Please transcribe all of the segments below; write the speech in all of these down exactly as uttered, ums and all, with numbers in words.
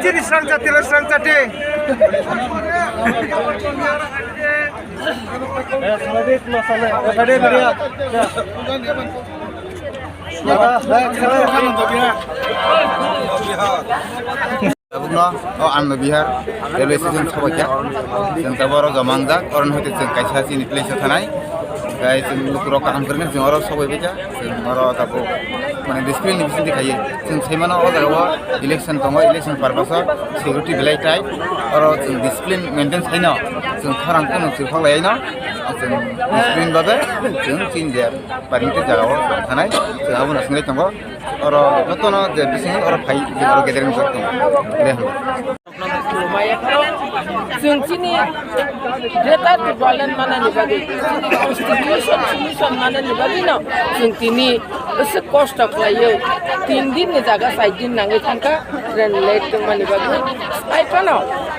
Chini srang chati, srang chati. Tabukno o Anand Vihar railway station sobaikha. Chwng tabuk oro joma wngjak, oroni hoite chwng kaisa chini place o thanai. Tei chwng lukurok kaham kwrwngkhe chwng oro sobaibaikha. Chwng oro tabuk mane discipline ni bisingtwi khaiwi. Chwng saimano o jaga o election tongo, election purpose o security belai tight. Oro chwng discipline maintain khaino chwng khorang kunu chwng khoklaino. Chwng discipline bagwi chwng chini je permitted jaga o chwng thanai. Chwng abono swngwi tongo. Oro jotono je bising oro phai je oro gathering wngkha tongo. Dei hwnba. Chwng chini greater Tipraland manani bagwi, chini constitution solution manani bagwi no chwng tini aswk kosto khlaiwi tin din ni jaga char din nangwi thangkha, train late tongmani bagwi. Hai phano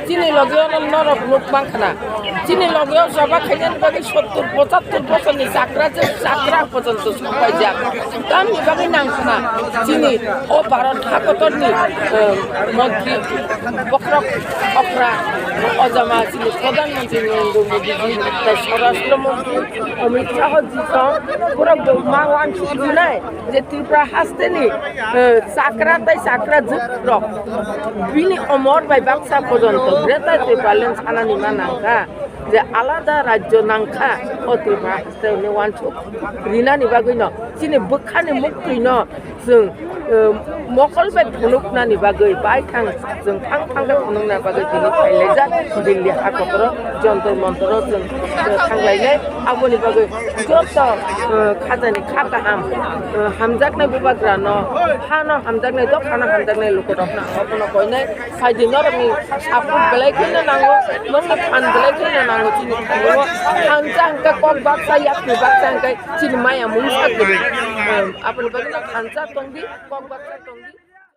chini loge o norok nuk mankha na, chini loge o choba khainani bagwi sottur pochattur bosorni chakra je chakra pojonto sokpaijak. Tamni bagwi nangkha na chini o Bharat hakotorni, eh, montri bokhorok okra ojama chini Pradhan Mantri Narendra Modi ji tei Swarashtra Mantri Amit Shah ji song borok bo ma wansukjinai je Tripura hasteni, eh, chakra tei chakra jwk rok bini omor bai baksa pojonto Greater Tipraland sanani ma nangkha. Je alada rajyo nangkha, o Tripura haste hwnwi wansuk rinani bagwino chini bwkhani muktwino chwng, eh, mokol bai phunuknani bagwi baithang chwng thang thang khe phunukna bagwi tini phailaijak Delhi hakotoro Jantar Mantaro chwng, eh, thanglainai. Aboni bagwi joto, eh, khajani kha kaham, eh, hamjaknai bubagrano, hano hamjaknai, dophano hamjaknai lukurokno abono koinai. Phaidi norokni support belai kheno nango, nokni phan belai kheno nango chini phaio. Thansa hwnkhe kok baksa, yakni baksa hwnkhe chini maya mungsa kwrwi. Aboni bagwino thansa tongdi, kok baksa tongdi.